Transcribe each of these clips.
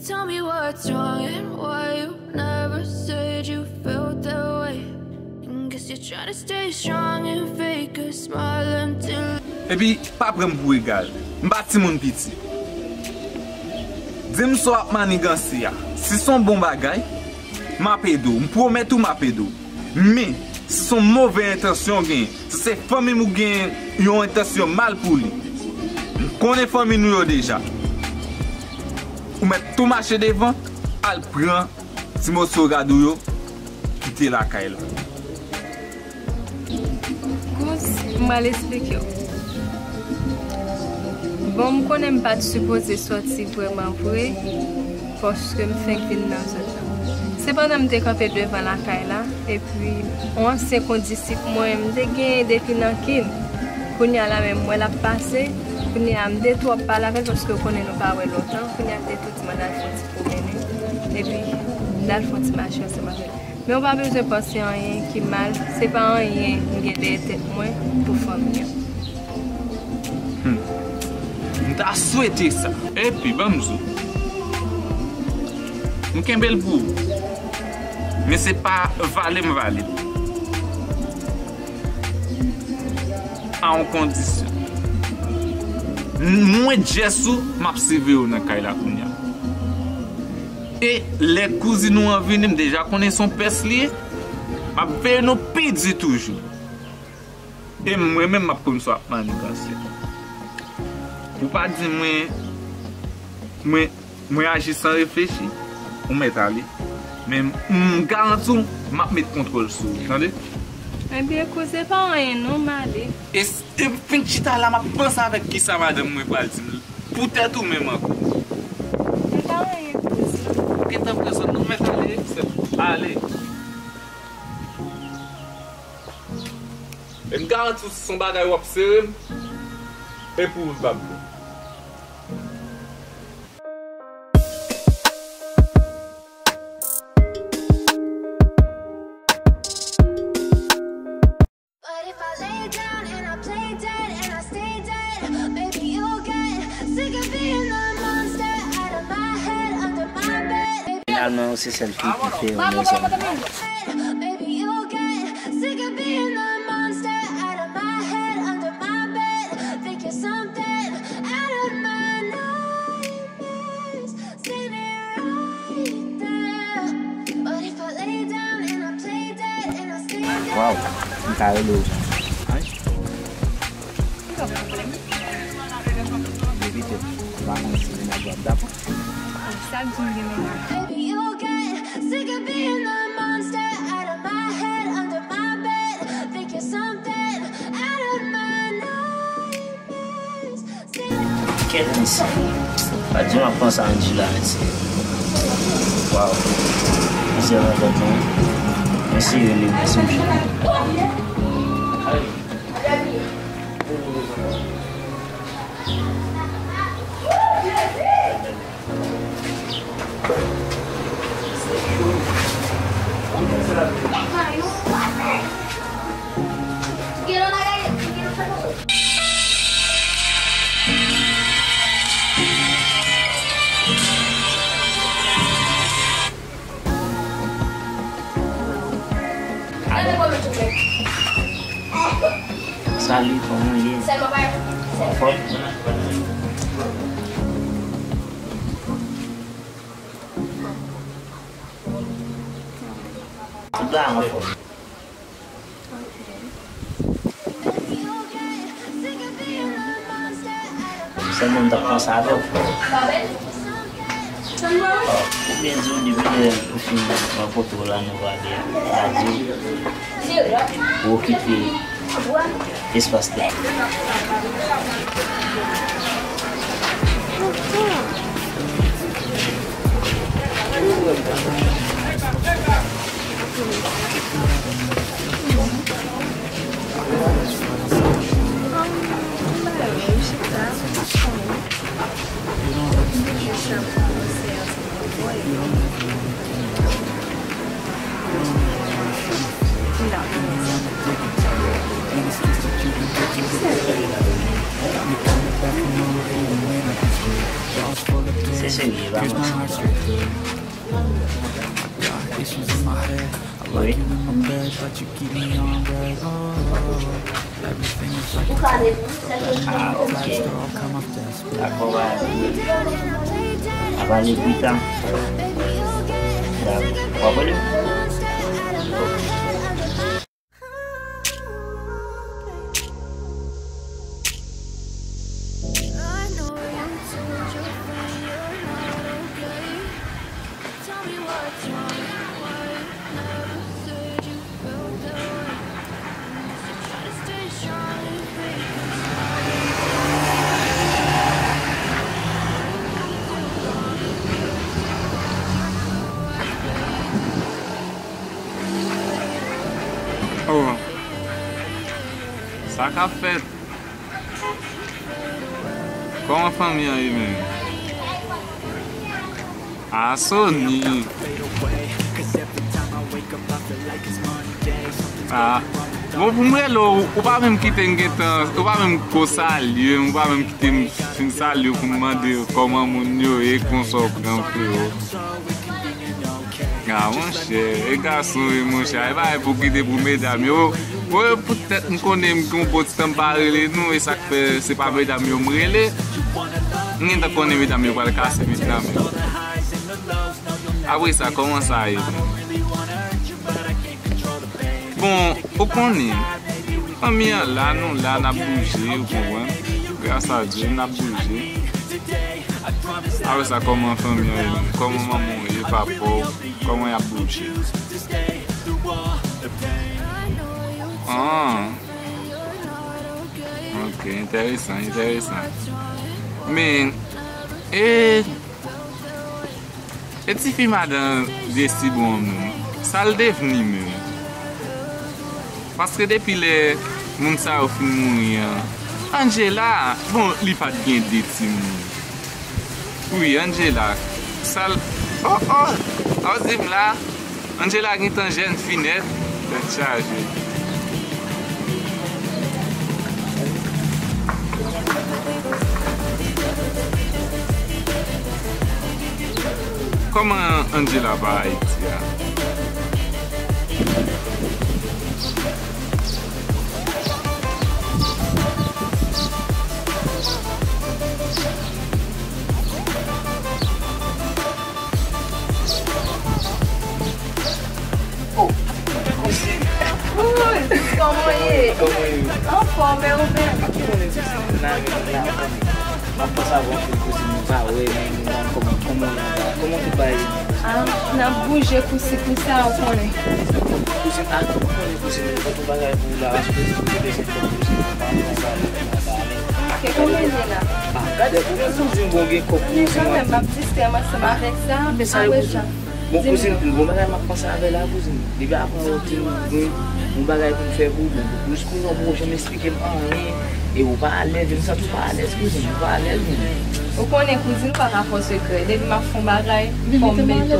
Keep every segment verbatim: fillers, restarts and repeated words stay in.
Tell me what's wrong and why you never said you felt that way. And guess you're trying to stay strong and fake a smile until Epi, pa pran m pou egal. M pa timoun piti. Di m sa w ap maniganse a. Si s on bon bagay, m ap ede w. M pwomèt ou m ap ede w. Men, si s on move entansyon w genyen, si se fanmi m ou genyen yon entansyon mal pou li, m konnen fanmi nou yo deja. Ou mèt tou mache devan, al pran ti moso rad ou yo, kite lakay la. Kouz, m pral esplike w. Bon, m konnen m pa t sipoze sòti vrèman vre, paske m fenk vin nan zòn nan. Sepandan, m te kanpe devan lakay la, epi yon ansyen kondisip mwen, m te genyen depi nan kin. Kounye a la menm, m wè l ap pase. Kounye a, m te twò pale avè l, paske w konnen nou pa wè lontan. Kounye a, m te tou di m al fè yon ti pwomennen. Epi, m t al fè yon ti mache ansanm avè l. Men w pa bezwen panse anyen ki mal, se pa anyen m gen dèyè tèt mwen pou fanmi an. Hmm. M ta swete sa. Epi, ban m di w, m kenbe l pou ou. Men se pa vale m vale l. A yon kondisyon. Mwen, Jess ou, m ap siveye w nan kay la kounye a. E lè kouzin ou an vini, m deja konnen se yon pès li ye. M ap veye nou pi di toujou. E mwen menm, m ap konn sa w ap maniganse. Pou w pa di mwen, mwen, mwen aji san reflechi, ou mèt ale. Men m garanti w, m ap met kontwòl sou ou, tande? Ebyen, kouz, se pa anyen non, m ale. E s-, e m fin chita la, m ap panse avèk kisa madanm mwen pral di m. Poutèt ou menm ankò. Se pa anyen, kouz. Ou gentan pran sòt, nou mèt ale, sè. Ale. E m garanti w, si se yon bagay w ap sere m, e pou ou l p ap bon. But if I lay down and I play dead and I stay dead, maybe you'll get sick of being the monster out of my head, under my bed. Finalman, se sèl fi ki fè yon mezon. Maybe you'll get sick of being the monster out of my head, under my bed. Think you're something out of my nightmares. Standing right there. But if I lay down and I play dead and I stay dead. Waw, m ka rele w. Ay. Depi te, m pa konn si mennaj w ap dakò. Sa di m gen mennaj. Baby, you'll get sick of being the monster out of my head, under my bed. Think you're something out of my nightmares. Kèt, mesye. Pa di m ap panse a Angela, mesye. Waw. Plizyè nan tèt mwen. Mwen sere li, mwen sonje. Alo. Salut, kòman w ye? Anfòm? Tout bagay anfòm. Sèlman m t ap panse avè w. Ou byen di w depi lè ou fin rankontre w la nan vale a, m ta di w okipe espas la. Se Serye, pa manti. Got issues in my head. I like you in my bed, but you keep me on red. Oh, everything is like a flash, girl, come off desperate. Dakò, ba. Ap ale pita. W ap ale? Oh. Sa k ap fèt? Kòman fanmi an ye menm? Ah, Sony. Ah. Bon, pou m rele w, ou pa menm kite m gentan, ou pa menm ko salye m, ou pa menm kite m fin salye w pou m mande w kòman moun yo ye, kòman w pran, frero. Ah, monchè, e gason, e monchè, e bagay pou kite pou medam yo. Mwen, poutèt m konnen m gen yon bon ti tan m pa rele nou, e sa k fè se pa medam yo m rele. M gentan konnen medam yo pral kase pit nan men. Apre sa, kòman sa ye? Bon, ou konnen, fanmi an la, nou la, n ap bouje, ou konprann? Gras a Dye, n ap bouje. Apre sa, kòman fanmi an ye menm? Kòman manman w ye, papa w? Kòman y ap bouje? Ah. Ok, enteresan, enteresan. Men, e, e tifi madan Desi bon an menm, sa l devni menm? Paske depi lè moun sa yo fin mouri an, Angela, bon, li pa t gen de timoun. Wi, Angela, sa l, oh, oh, a w di m la, Angela gentan jèn fi nèt, tèt chaje. Kòman Angela pa Ayiti a? Oh, kouzin. Woy, kòman w ye? Kòman w ye? Anfòm, e ou menm? Ap konnen kouzin, m la, m la, m ap panse avè w anpil kouzin, m pa wè, men m pa konn kòman, kòman w ye anba, kòman tout bagay ye? Ah, n ap bouje kousi kousa, ou konnen. Kouzin, ah, ou konnen kouzin, m gon bagay pou ou la, rache kouzin, m bezwen fè kouzin, m pa konn bagay pou m anba, men. Ok, kòman l ye la? Ah, gade kòman kouzin, bon, gen kòb kouzin, kanmenm, m ap distrè m ansanm avèk sa, apre sa. Bon, kouzin, m gon bagay m ap panse avè la, kouzin. Depi avan ou di m, m gen yon bagay pou m fè pou ou, bon, jis kounye a ou poko janm esplike m anyen, e ou pa alèz, e m santi w pa alèz, kouzin, ou pa alèz menm. Ou konnen, kouzin, ou pa ka fè w sekrè. Depi m ap fè yon bagay, fò m mete w.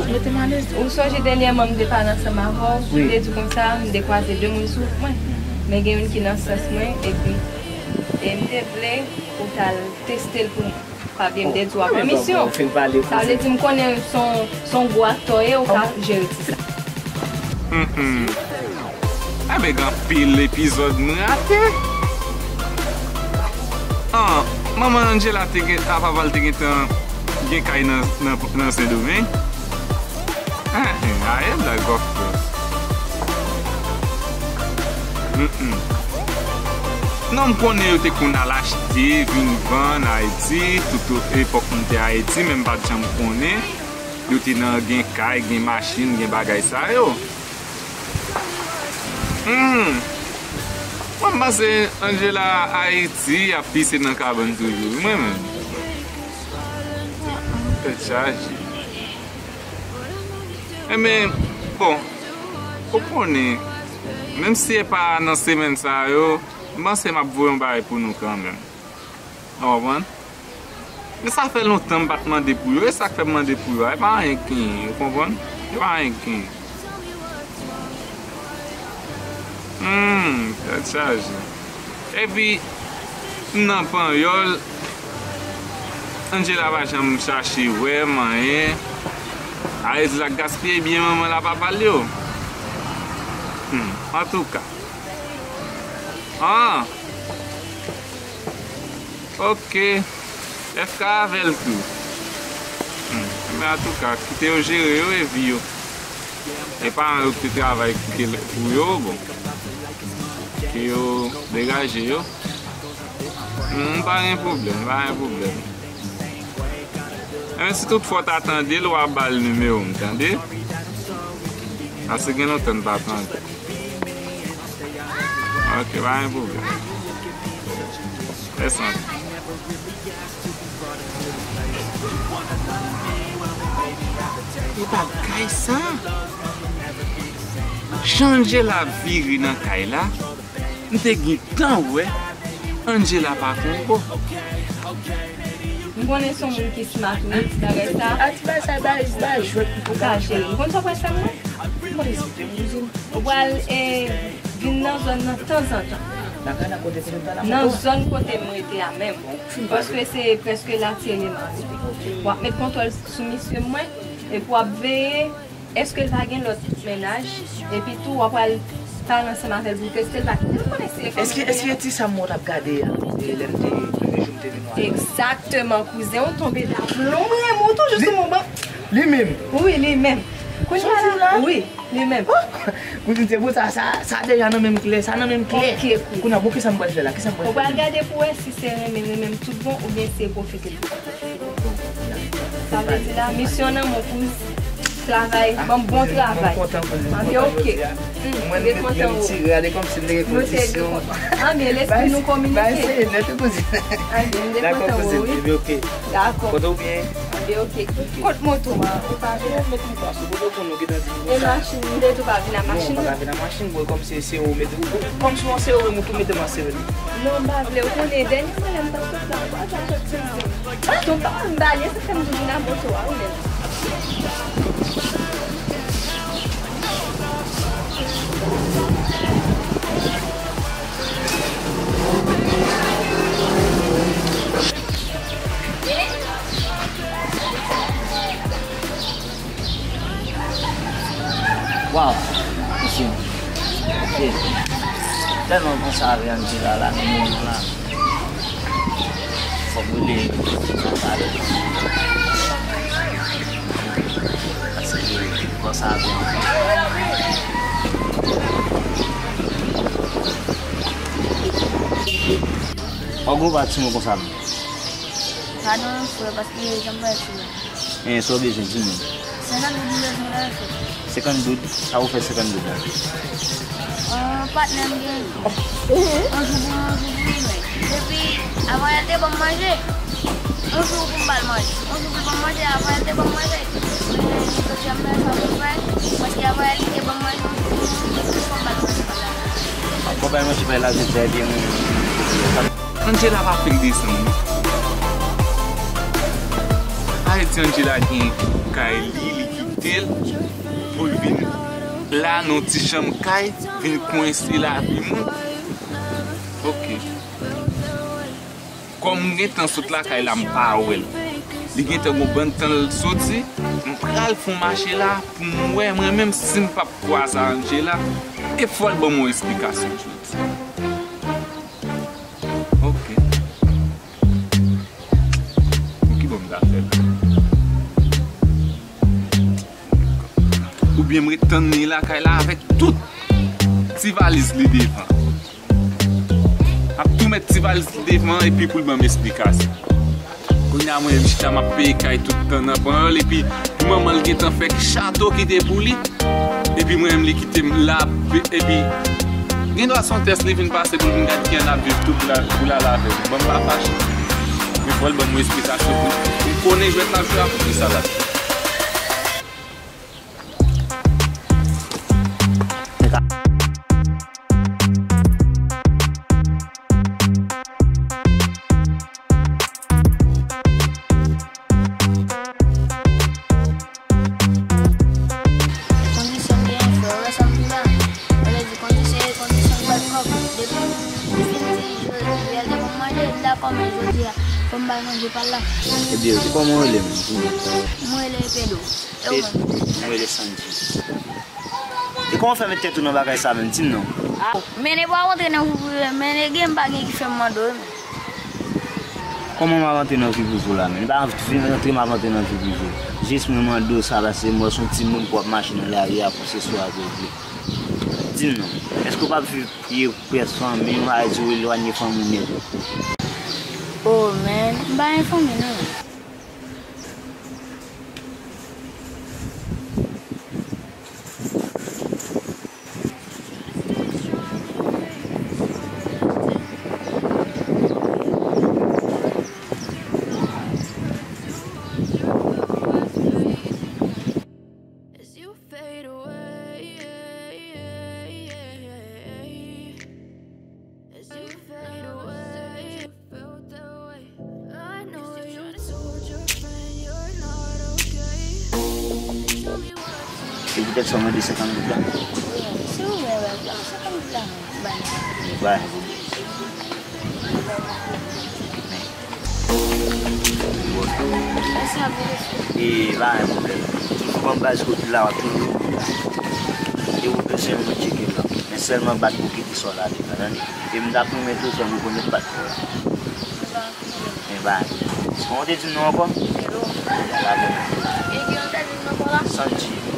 Ou sonje dènyèman m te pale ansanm avè w, m te di w konsa, m te kwaze de moun sou wout mwen. Men gen youn ki nan sans mwen, epi, e m te vle ou t al teste l pou mwen. Pa bliye m te di w ap an misyon. Sa vle di m konnen se yon, se yon gwo aktè w ye, ou ka jere ti sa. Enben, gen anpil epizòd m rate. Ah, manman Angela te gen, a papa l te gentan gen kay nan, nan, nan Sendomeng. Enhen, a e blag w ap fè. Mm, mm. Non, m konnen yo te konn al achte, vin vann Ayiti, tout epòk m te Ayiti, men m pa t janm konnen yo te nan gen kay, gen machin, gen bagay sa yo. Hmm. Mwen, m panse Angela Ayiti ap pise nan kabann toujou, wi, mwen menm. Tèt chaje. Enben, bon, ou konnen, menm si e pa nan semèn sa yo, m panse m ap voye yon bagay pou nou kanmenm. Ou konprann? Men sa fè lontan m pa t mande pou yo, e sa k fè m mande pou yo a, e pa anyen k genyen, ou konprann? E pa anyen k genyen. Hmm, tèt chaje. Epi, m nan panyòl, Angela pa janm chache wè m anyen. Arezla gaspiye byen manman l a papa l yo. Hmm, antouka. Ah! Ok. F K avè l tou. Hmm, men antouka, kite yo jere yo e vi yo. E paran yo ki te travay pou ke, pou yo, bon. Ke yo degaje yo. M pa gen pwoblèm, m pa gen pwoblèm. Enben, si tout fwa w ta tande l, w a ba l nimewo m, tande? Paske gen lontan n pa tande. Ok, pa gen pwoblèm. Fè santi. E bagay sa. Jan Angela vire nan kay la. M te gentan wè Angela pa konn bò. M konnen se yon moun ki smart, wi, ti bagay sa. A ti bagay sa, bay, bay jwèt pou ou ka jere. Ou konn sa w pral fè m, non? Ou pral, eh, vin nan zòn nan tanzantan. Nan zòn kote m rete a menm. Paske se prèske la Thierry m abite. W ap met kontwòl sou misye mwen, epi w ap veye èske l pa gen lòt mennaj, epi tou w ap al pale ansanm avè l pou teste l, pa kite l konnen si e fanmi l. Èske, èske ti sa m wè w t ap gade a, e, lè m te, premye jou m te vin wè? Egzakteman, kouzen, ou tonbe daplon, m renmen w toujou sou mon ban. Li menm? Wi, li menm. Kounye a la, wi, li menm. Kounye se pou sa, sa, sa deja nan menm klè, sa nan menm klè. Ok, kounye a, bon, kisa m pral fè la? Kisa m pral fè? Ou pral gade pou wè si se renmen, renmen m tout bon, oubyen se pwofite l. Sa vle di la, misyon nan men w, kouz. Travay, ban m bon travay. Mwen kontan, kouz. Anben, ok. Mwen, m te kontan, wi. Tire, gade kòmsi m te gen kondisyon. Anben, lespri nou kominike. Bay, bay, se nèt, kouz. Anben, m te kontan, wi. Dakò, kouz, ok. Dakò. Kote w byen? Anben, ok. Kot moto a? Ou pa vin? Met moto a sou kote w konn nou gentan di nou sa. E machin, m te tou pa vin a machin. Non, ou pa ka vin a machin, bon, kòm se, se ou mete, kòm se yon se ou menm ou tou mete m an sere. Non, m pa vle, ou konnen, dènye mwen lè m t ap sot la, ou pa sa fè plis. Tonton, m pa vle, se fè m tou vin a moto a, ou menm. Waw, mesye. Ok. Tèlman panse avè Angela la, nan moman la. Fòk m rele Angela pale. Paske panse avè anpil. Ou gon pa timoun konsa menm. Padon, frè, paske jan m pa isi la. E, sa w bezwen, di m? Senkant goud m bezwen la, frè. Senkant goud? Sa ou fè senkant goud la? An, patnè m gen. Yon jou pou mwen, yon jou pou li, men. Epi, avan yè l te ban m manje. Yon jou pou m ba l manje. Yon jou pou l ban m manje, avan yè l te ban m manje. Men, jodi a m pa wè sa pou m fè. Paske avan yè l te ban m manje, yon jou pou mwen, yon jou pou l ban m manje. Fò m ba l manje, bay la, jodi a, ebyen, mwen. Angela pa fèk desann, non. Sa vle di Angela gen kay li, li kite l pou l vin la nan yon ti chanm kay, vin kwense lavi moun. Ok. Kòm m gentan sot lakay la, m pa wè l. Li gentan gon bann tan l soti, m pral fè yon mache la pou m wè mwen menm si m p ap kwaze Angela. E fò l ban m yon esplikasyon jodi. Ok. Bon, kibò m ta fè la? Oubyen m ret tann li lakay la avèk tout ti valiz li devan. M ap tou met ti valiz li devan epi pou l ban m esplikasyon. Kounye a mwen menm chita m ap peye kay tout tan nan panyòl epi manman l gentan fè chato kite pou li. Epi mwen menm li kite m la, epi gen dwa se yon tès li vin pase pou l vin gade kijan n ap viv tou pou l al, pou l al avè m. Ban m pa fache. Men fò l ban m yon esplikasyon pou, pou m konnen jwèt l ap jwe a poukisa l ap jwe. Kondisyon m genyen, frè, ou wè sa m di la? Sa vle di kondisyon, kondisyon m bat kòb. Depi, depi m di jodi a, l te ban m manje, m dakò, men jodi a, Bon, m bay manje pa l la. Ebyen, kòman w rele menm? Mwen rele Pedro. E ou menm? Mwen rele Sandy. E kòman w fè met tèt ou nan bagay sa menm? Di m non. Ah, men ne pa rantre nan vi prive, men ne gen bagay ki fè m mande w, men. Kòman m ap rantre nan vi prive w la menm? M pa vin rantre, m ap rantre nan vi prive w. Jis mwen mande w sa paske m wè se yon timoun pou w ap mache nan lari a pou se swa ke w vle. Di m non, èske w p ap viv pi près fanmi w, sa vle di w elwanye fanmi w nèt? Oh, man, m pa gen fanmi non. Se poutèt sa w mande senkant goud la? Wi, si w wè, wè, senkant goud la, mwen ba nou. Mwen ba nou. Mèsi anpil, mesye. E, pa gen pwoblèm. Toujou ban m baz kote la, w ap toujou. E ou bezwen mwen tcheke l la. Men sèlman bat pou kite sa w lage la, tande? E m t ap renmen tou fè rekonèt bat pou w la. Men pa gen. Kòman w te di m non ankò? Pedro. Kòman w te di m non ankò la? Sanji.